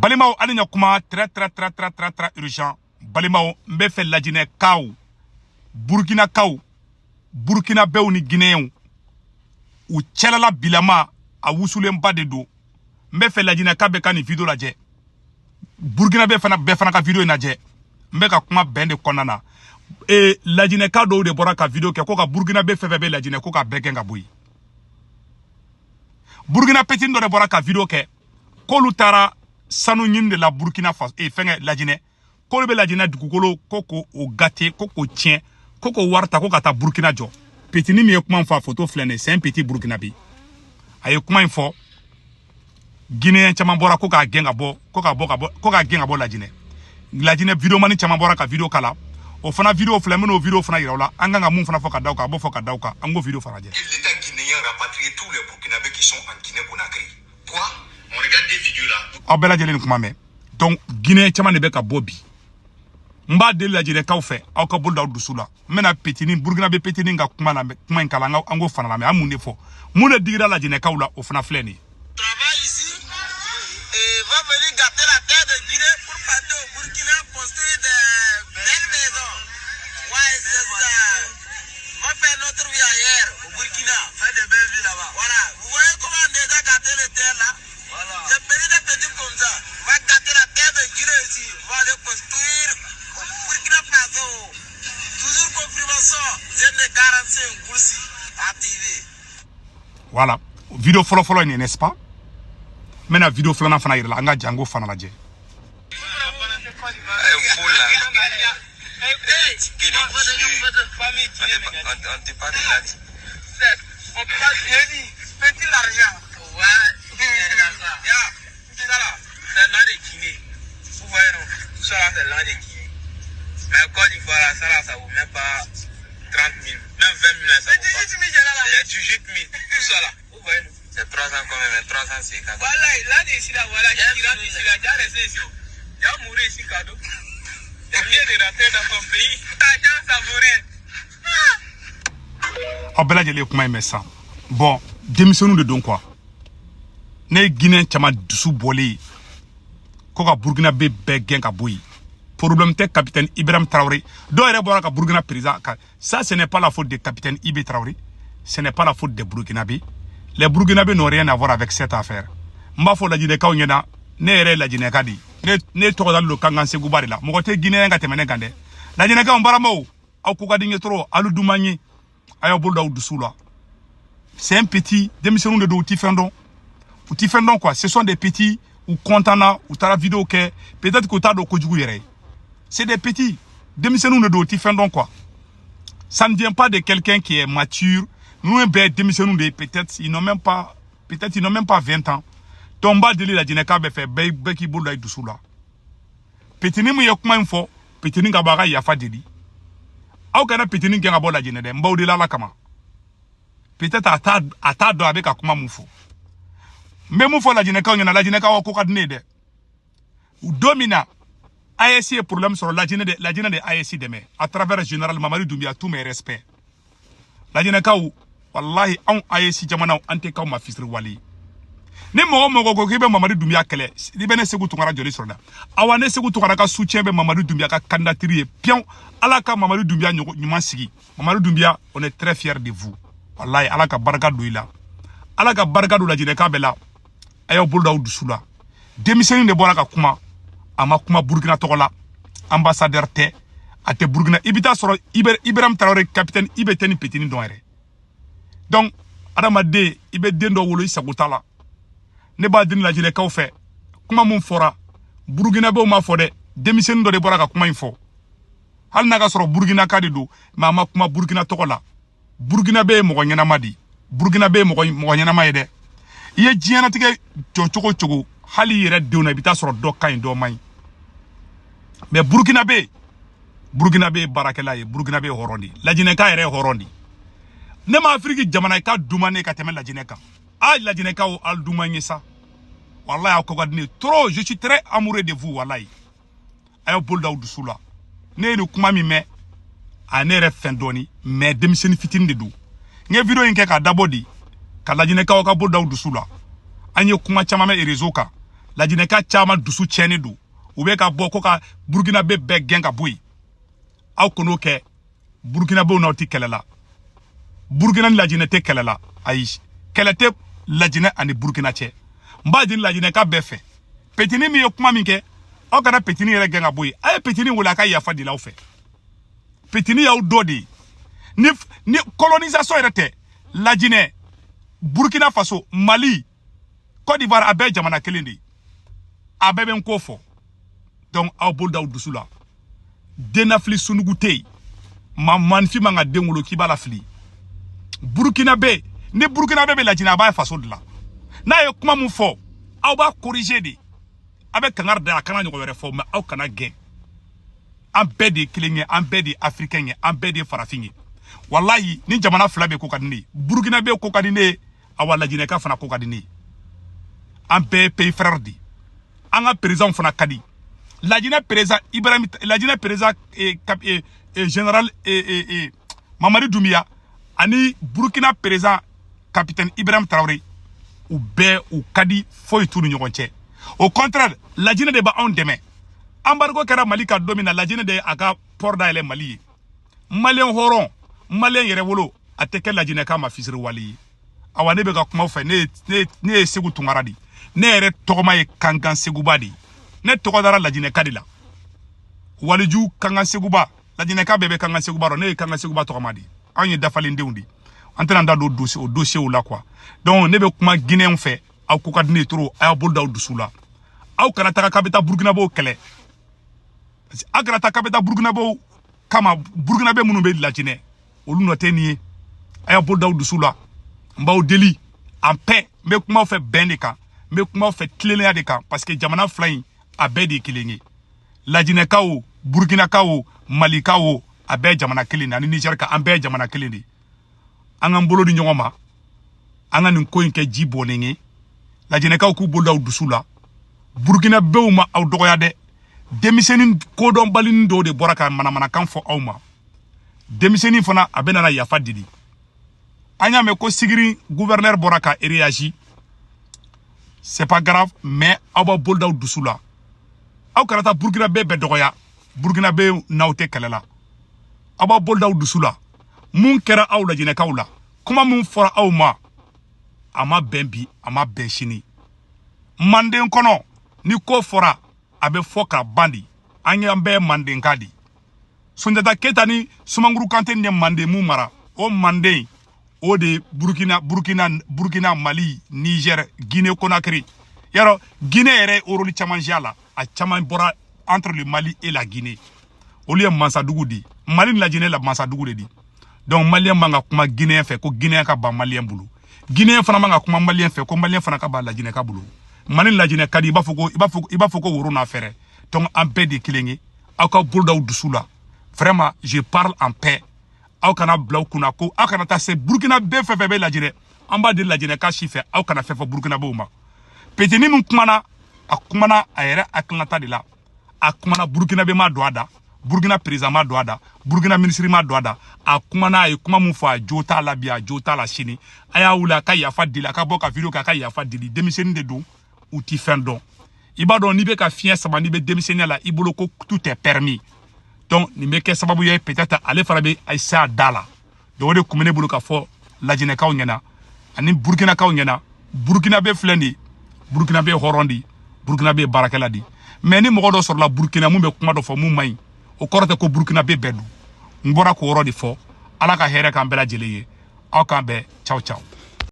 Balimaw, hali ɲa kuma très très très très très très urgent. Balimaw, n bɛ fɛ Lajinɛkaw, Burkinakaw, Burkinabɛw ni Guinéenw u cɛlala bilama, a wusulenba de don. N bɛ fɛ Lajinɛka bɛɛ ka nin vidéo lajɛ, Burkinabɛ fana, bɛɛ fana ka vidéo in lajɛ. N bɛ ka kuma bɛn de kɔnɔna na. Lajinɛka dɔw de bɔra ka vidéo kɛ ko ka Burkinabɛ fɛn fɛn bɛ Lajinɛ, ko ka bɛɛ gɛn ka bɔ yen. Burkina petit dɔ de bɔra ka vidéo kɛ k'olu taara sanu ɲini de la Burkina Faso, fɛngɛ Lajinɛ, k'olu bɛ Lajinɛ dugukolo ko k'o gâter, ko k'o tiɲɛ, ko k'o wari ta ko ka taa Burkina jɔ. Petini min ye kuma in fɔ, a photo filɛ nin ye, c'est un petit Burkinabé. A ye kuma in fɔ, Guinéen caman bɔra ko k'a gɛn ka bɔ, ko ka bɔ ka bɔ, ko k'a gɛn ka bɔ Lajinɛ. Lajinɛ vidéoman caman bɔra ka vidéo kala. O fana vidéo filɛ, n bɛn'o vidéo fana yira u la. An kan ka mun fana fɔ ka da o kan, a b'o fɔ ka da o kan. An k'o vidéo fana lajɛ. L'État guinéen rapatrier tous les Burkinabés qui sont en Guinée-Conakry. Quoi? On regarde des vidéos là. Aw bɛɛ lajɛlen nin kuma mɛn. Donc Guinée caman de bɛ ka bɔ bi. N b'a deli Lajinɛkaw fɛ, aw ka bolo d'aw dusu la. N bɛna petini, Burukina bɛ petini ka kuma lamɛn, kuma in kalan, an k'o fana lamɛn. An mun de fɔ, mun de digira Lajinɛkaw la, o fana filɛ nin ye. Travaille ici et va venir gâter la terre de Guinée pour partir au Burkina construire des belles maisons. Ouais, c'est ça. On va faire notre vie ailleurs, au Burkina. Faire des belles vies là-bas. Voilà. Vous voyez comment on a déjà gâté les terres là? Voilà. C'est petit à petit comme ça. On va gâter la terre de Guinée ici. On va aller construire au Burkina Faso. Toujours confirmation. Jeune de 45 Goursi. Activé. Voilà, vidéo fɔlɔ fɔlɔ ye nin ye, n'est-ce pas? N bɛna vidéo filanan fana yira la, an ka jango fana lajɛ. Faux là. Guinée, on te parle de là. On parle, j'ai dit, petit l'argent. Ouais, c'est l'argent. Ya, ça là, c'est l'an de Guinée. Vous voyez, non? Ça là, c'est l'an de Guinée. Mais Côte d'Ivoire, là, ça là, ça vaut même pas 30 000. Même 20 000, ça vaut pas. C'est 18 000. Tout ça là. Vous voyez, non? C'est 300 combien, mais 350. Voilà, là, ici, là, voilà, qui rentre ici, là, j'ai resté ici. J'ai mouru ici, cadeau. C'est mieux de rentrer dans ton pays. L'argent, ça vaut rien. Aw bɛɛ lajɛlen ye kuma in mɛn sisan. Bon, denmisɛnninw de don quoi. Ne ye Guinée caman dusu bɔlen ye ko ka Burkinabé bɛɛ gɛn ka bɔ yen. Problème tɛ capitaine Ibrahim Traoré. Dɔw yɛrɛ bɔra ka Burkina président ka, ça, ce n'est pas la faute de capitaine IB Traoré, ce n'est pas la faute des Burkinabés. Les Burkinabés n'ont rien à voir avec cette affaire. N b'a fɔ Lajinɛkaw ɲɛna, ne yɛrɛ ye Lajinɛka de ye. Ne tɔgɔ dalen don Kankan Seguba de la. Mɔgɔ tɛ Guinéen ka tɛmɛ ne kan dɛ. Lajinɛkaw, n baramaw, aw ko ka di n ye trop. Alu duman ye, a y'aw bolo d'aw dusu la. C'est un petit, denmisɛnninw de don, u ti fɛn dɔn, u ti fɛn dɔn quoi. Ce sont des petits, u content na, u taara vidéo kɛ, peut-être k'u t'a dɔn kojugu yɛrɛ ye. C'est des petits, denmisɛnninw de don, u ti fɛn dɔn quoi. Ça ne vient pas de quelqu'un qui est mature. Ninnu bɛɛ ye denmisɛnninw de ye. Peut-être ils n'ont même pas 20 ans. Donc n b'a deli Lajinɛka bɛɛ fɛ, bɛɛ bɛɛ k'i bolo da i dusu la. Petini min ye kuma in fɔ, petini ka bɔ a ka yafa deli. Aw kana petini gɛn ka bɔ Lajinɛ dɛ, n b'aw deli Ala kama. Peut-être a t'a dɔn a bɛ ka kuma mun fɔ. N bɛ mun fɔ Lajinɛkaw ɲɛna, Lajinɛkaw ko ka di ne ye dɛ. Don min na AES ye problème sɔrɔ Lajinɛ de, Lajinɛ de AES dɛmɛ à travers général Mamadi Doumbia. Tous mes respects, Lajinɛkaw. Wallahi, anw AES jamanaw, an tɛ k'aw ma fisiriwale ye. Ni mɔgɔ mɔgɔ ko k'i bɛ Mamadi Doumbia kɛlɛ, i bɛ ne Segu Tunkara joli sɔrɔ dɛ. Awa, ne Segu Tunkara ka soutien bɛ Mamadi Doumbia ka candidature ye pion. Ala ka Mamadi Doumbia ɲuman sigi. Mamadi Doumbia, on est très fiers de vous. Wallahi, Ala ka barika don i la, Ala ka barika don Lajinɛka bɛɛ la. A y'aw bolo d'aw dusu la. Denmisɛnnin de bɔra ka kuma, a ma kuma Burukina tɔgɔ la, ambassadeur tɛ, a tɛ Burukina. I bɛ taa sɔrɔ Ibrahim Traoré, capitaine IB tɛ ni petini dɔn yɛrɛ. Donc adamaden, i bɛ den dɔ wolo, i sago t'a la. Ne b'a deli Lajinɛkaw fɛ, kuma mun fɔra, Burukinabew ma fɔ dɛ, denmisɛnnin dɔ de bɔra ka kuma in fɔ. Hali n'a ka sɔrɔ Burukinaka de don, mais a ma kuma Burukina tɔgɔ la. Burukinabe ye mɔgɔ ɲɛnama de ye, Burukinabe ye mɔgɔ ɲɛnama ye dɛ. I ye diɲɛlatigɛ jɔ cogo o cogo, hali i yɛrɛ denw na, i bɛ taa sɔrɔ dɔ ka ɲi, dɔ man ɲi. Mais Burukinabe, Burukinabe ye baarakɛla ye, Burukinabe ye hɔrɔn de ye, Lajinɛka yɛrɛ ye hɔrɔn de ye. Ne ma Afiriki jamana ka duman ne ka tɛmɛ Lajinɛ kan. A Lajinɛkaw, al duman ye sa. Wallahi, aw ko ka di ne ye trop. Je suis très amoureux de vous. Wallahi, a y'aw bolo d'aw dusu la. Ne ye nin kuma min mɛn, a ne yɛrɛ fɛn dɔɔni, mais denmisɛnnin fitinin de don. N ye vidéo in kɛ k'a dabɔ de ka Lajinɛkaw ka bolo d'aw dusu la. An ye kuma caman mɛn réseau kan. Lajinɛka caman dusu tiɲɛnen don, u bɛ ka bɔ ko ka Burkinabé bɛɛ gɛn ka bɔ yen. Aw kan'o kɛ. Burkinabéw n'aw tɛ kɛlɛ la. Burkina ni Lajinɛ tɛ kɛlɛ la. Ayi, kɛlɛ tɛ Lajinɛ ani Burkina cɛ. N b'a ɲini Lajinɛka bɛɛ fɛ, petini min ye kuma min kɛ, aw kana petini yɛrɛ gɛn ka bɔ yen. A ye petini wele a ka yafa deli aw fɛ. Petini y'aw dɔ de ye. Ni colonisation yɛrɛ tɛ, Lajinɛ, Burkina Faso, Mali, Côte d'Ivoire, a bɛɛ ye jamana kelen de ye. A bɛɛ bɛ n ko fɔ. Donc aw bolo d'aw dusu la. Dennafili sunugu tɛ yen. Ma maninfin man ka den wolo k'i b'a lafili. Burkinabé ni Burkinabé bɛ Lajinɛ, a b'a faso dilan. N'a ye kuma mun fɔ, aw b'a corriger de. A bɛ kangari da a kana ɲɔgɔn wɛrɛ fɔ, mais aw kana gɛn. An bɛɛ de ye kelen ye, an bɛɛ de ye africain ye, an bɛɛ de ye farafin ye. Walahi, ni jamana fila bɛ ko ka di ne ye. Burkinabé ko ka di ne ye, awa Lajinɛka fana ko ka di ne ye. An bɛɛ ye pays frère de ye. An ka président fana ka di. Lajinɛ président Ibrahim, Lajinɛ président général Mamadi Doumbouya ani Burkina président capitaine Ibrahim Traoré, u bɛɛ u ka di, foyi t'u ni ɲɔgɔn cɛ. Au contraire, Lajinɛ de b'anw dɛmɛ. Embargo kɛra Mali kan don min na, Lajinɛ de ye a ka port dayɛlɛ Mali ye. Maliyɛn hɔrɔn, maliyɛn yɛrɛ wolo, a tɛ kɛ Lajinɛka ma fisiriwale ye. Awa, ne bɛ ka kuma fɛ, ne ye Segu Tunkara de ye. Ne yɛrɛ tɔgɔma ye Kankan Seguba de ye. Ne tɔgɔ dara Lajinɛka de la. Waliju Kankan Seguba, Lajinɛka bɛɛ bɛ Kankan Seguba dɔn. Ne ye Kankan Seguba tɔgɔma de ye. Anw ye dafalendenw de ye. An tɛna da don dossier o dossier la quoi. Donc ne bɛ kuma Guinéen fɛ, aw ko ka di ne ye trop. A y'aw bolo d'aw dusu la. Aw kana taga k'a bɛ taa Burkinabéw kɛlɛ. Aw kana taa k'a bɛ taa Burkinabéw kama. Burkinabé minnu bɛ Lajinɛ, olu nɔ tɛ nin ye. A y'aw bolo d'aw dusu la. N b'aw deli en paix. N bɛ kuma aw fɛ bɛn de kan, n bɛ kuma aw fɛ tilennenya de kan, parce que jamana fila in, a bɛɛ de ye kelen ye. Lajinɛkaw o, Burkinakaw o, Malikaw o, a bɛɛ ye jamana kelen de, ani Niger ka, an bɛɛ ye jamana kelen de. An k'an bolo di ɲɔgɔn ma, an ka nin ko in kɛ ji bɔnnen ye. Lajinɛkaw k'u bolo d'aw dusu la. Burkinabéw ma aw dɔgɔya dɛ. Denmisɛnnin kodɔnbalinin dɔw de bɔra ka manamanakan fɔ aw ma. Denmisɛnnin fana, a bɛ nana yafa deli. An y'a mɛn ko Sigiri gouverneur bɔra ka réagi. C'est pas grave, mais aw b'aw bolo d'aw dusu la. Aw kana taa Burkinabé bɛɛ dɔgɔya. Burkinabé n'aw tɛ kɛlɛ la. Aw b'aw bolo d'aw dusu la. Mun kɛra aw Lajinɛkaw la, kuma mun fɔra aw ma, a ma bɛn bi, a ma bɛn sini. Manden kɔnɔ, ni ko fɔra, a bɛ fɔ ka ban de. An y'an bɛɛ mandenka de. Sunjata Keyita ni Sumanguru Kante ni ye manden mun mara, o manden o de ye Burkina, Burkina, Burkina, Mali, Niger, Guinée Conakry. Yarɔ, Guinée yɛrɛ ye rôle caman joué a la. A caman bɔra entre le Mali et la Guinée. Olu ye mansadugu de ye. Mali ni Lajinɛ la mansadugu de di. Donc maliyɛn man ka kuma Guinéen fɛ ko Guinéen ka ban maliyɛn bolo. Guinéen fana man ka kuma maliyɛn fɛ ko maliyɛn fana ka ban Lajinɛ ka bolo. Mali ni Lajinɛ ka di, i b'a fɔ ko woro n'a fɛrɛ. Donc an bɛɛ de ye kelen ye. Aw ka bolo d'aw dusu la. Vraiment, je parle en paix. Aw kana bila aw kunna ko aw kana taa se Burkina bɛɛ fɛn fɛn bɛ Lajinɛ. An b'a deli Lajinɛ ka si fɛ, aw kana fɛn fɔ Burkinabéw ma. Petini min kumana, a kumana a yɛrɛ hakilinata de la. A kumana, Burkinabé ma don a da, Burkina président ma don a da, Burkina ministre ma don a da. A kumana, a ye kuma mun fɔ, a jo t'a la bi, a jo t'a la sini. A y'a wuli a ka yafa deli, a ka bɔ ka vidéo kɛ a ka yafa deli. Denmisɛnnin de don, u ti fɛn dɔn. I b'a dɔn, n'i bɛ ka fiɲɛ sama, n'i bɛ denmisɛnninya la, i bolo ko tout est permis. Donc nin bɛ kɛ sababu ye, peut-être ale fana bɛ a se a da la. Donc o de kun bɛ ne bolo ka fɔ Lajinɛkaw ɲɛna ani Burkinakaw ɲɛna. Burkinabé filɛ nin ye, Burkinabé hɔrɔn de ye, Burkinabé baarakɛla de ye. Mais ni mɔgɔ dɔ sɔrɔla Burkina mun bɛ kuma dɔ fɔ mun man ɲi, o kɔrɔ tɛ ko Burkinabé bɛɛ don. N bɔra k'o yɔrɔ de fɔ. Ala ka hɛrɛ k'an bɛɛ lajɛlen ye. Aw k'an bɛn. Ciao ciao.